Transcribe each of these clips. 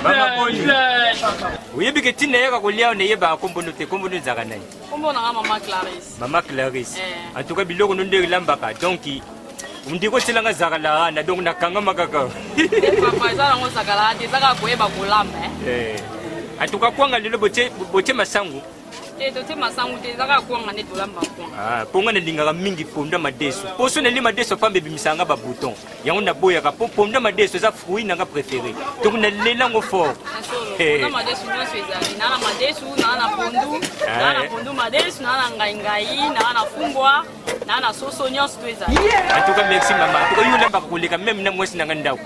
Mama boni. Oyebi ke ntina yaka kolia nayebaka nkombo no te, nkombo no ezalaka nani? Nkombo na nga Mama Clarisse. Mama Clarisse. Eh. En tout cas biloko no nde elambaka donc ndeko otyela nga zakala wana donc nakangama kaka. Papa eza nango zakala te, eza kaka koyeba kolamba. Eh. En tout cas kwanga lelo botie botie masangu. Te totie masangu te, eza kaka kwanga nde tolamba kwanga. Ah, mpo nga nalingaka mingi pondu ya madesu. Mpo so nalie madesu pamba ebimisaka nga ba bouton. Yango naboyaka mpo pondu ya madesu eza fruit na nga préféré. Donc nalela yango fort. Pondu ya madesu nyonso ezali. Naa na madesu, naa na pondu, naa na pondu madesu, naa na ngaingai, naa na fumbwa, naa na soso nyonso to ezali. En tout cas merci mama. En tout cas yo olambaka koleka meme na mwasi na nga ndako.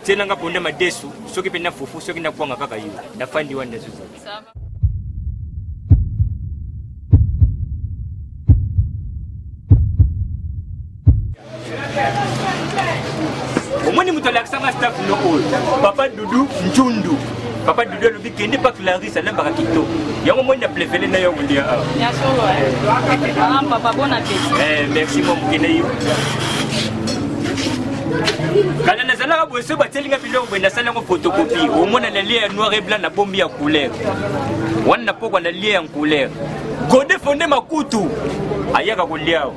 Tiela nga pondu ya madesu soki mpe na fufu soki na kwanga kaka yo. Nafandi wana nazozala. Omoni moto alakisanga staff no oyo papa Dudu Njundu. Papa Dudu alobi kende pa Clarisse alambaka kitoko. Yango omoni na plefele na yo kolia awa. Ya solo eh. Ah papa bon appétit. Eh merci mwa moke na yo. Kala nazalaka boye soki batieli nga biloko boye nasali yango photocopie omona na lie ya noir et blanc na bombi ya couleur wana na pokwa na lie ya couleur Gode Fonde Makutu ayaka kolia awa.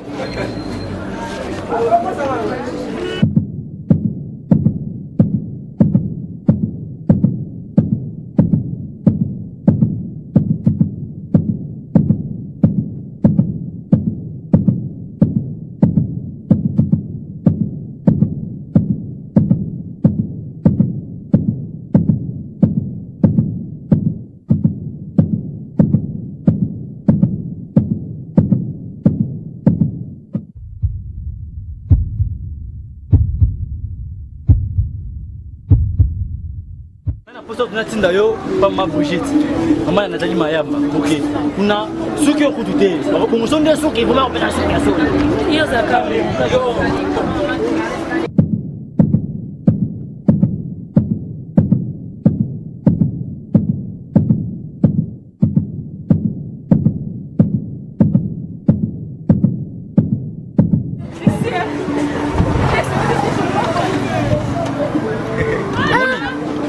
Posa natinda yo pamba Brigitte, mama ya Nathalie Mayamba. Ok, kuna soki okutu te bakobongoso nde soki vraimen opesa soki ya solo. Yo ozalaka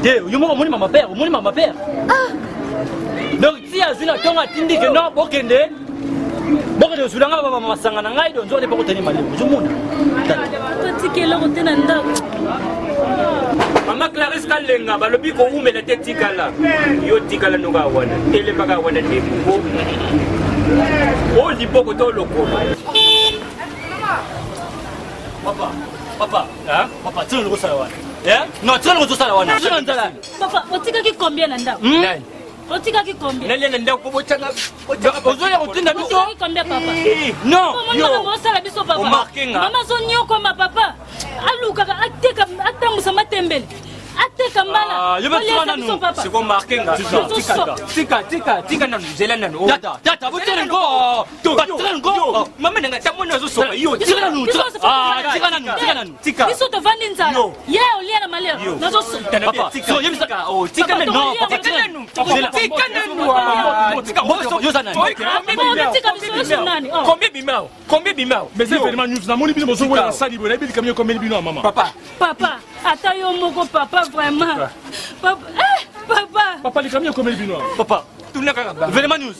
Te, yo moko omoni mama père, omoni mama père. Donc ti azwi na ntongo atindi ke non bokende bokende kozwila ngai bamama masanga na ngai donzo nde bakotani malemo ozomona totika eloko te na ndako. Mama Clarisse Kalenga balobi kowumela te, tikala yo, tikala noka wana, telemaka wana ndeko o liboko to lokolo. Papa, papa, papa, tina lokosala wana. Non, tina lokosala wana. Tina nzala. Papa, otikaki combien na ndako? Nani? Otikaki combien? Nalia na ndako botyanga. Ozoya kotinda biso. Otikaki combien papa? Non, yo. Osala biso papa. Omarke nga. Mama azonyokoma papa. Alukaka ateka atambusa matembele. Ateka mbala. Yo Oliesa tika biso nanu. papa. Siko marke nga. Tika. Tika, tika, tika nanu, zela nanu. Tata, tata, botika ngo. Batika ngo. Mama nanga tamoni azosoka yo. Tika nanu. Tika nanu, tika nanu. Tika. Biso tovandi nzala. Yo. Ye olia na malheur. Yo. Nazosoka. Papa, so yebisa. Oh, tika nanu. Non, papa, Tika nanu. Zela. Tika nanu. Tika. Yo za nani? Tika biso nyonso nani? Oh. Combien bimao? Combien bimao? Mais événement news namoni bino bozowela na sali boye, nayebi likambo ekomeli bino ya mama. Papa. Papa, ata yo moko papa vraiment. Papa, eh, papa. Papa, likambo ekomeli bino awa. Papa, Tuna kaka bango. Événement news.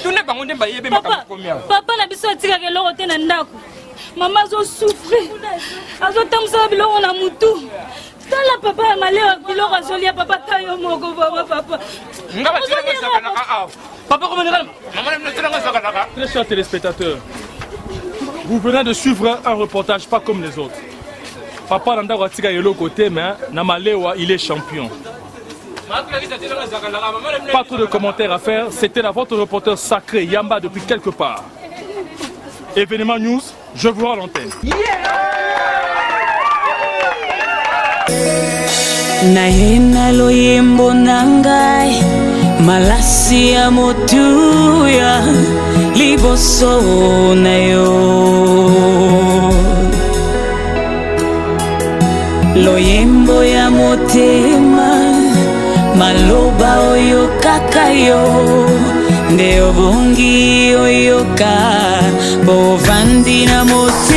Tuna bango nde bayebi Papa, makambo komi awa. papa na biso atikaka eloko te na ndako. Mama azosouffrir, azotambusaka biloko na mutu. Tala papa ya malheur, biloko azolia papa, ta yo moko papa, papa. Nga batilanga zakalaka awa. Papa, comment on Mama na bino tilanga zakalaka. Très chers téléspectateurs, vous venez de suivre un reportage pas comme les autres. Papa na ndako atika eloko te, mais na malewa il est champion. Pas trop de commentaires à faire, c'était la votre reporter sacré Yamba depuis quelque part. Événement News, je vous rends l'antenne. Naye na loyembo na ngai malasi ya motuya liboso na yo loyembo ya motema maloba oyo kaka yo nde obongi oyoka bovandi na motu.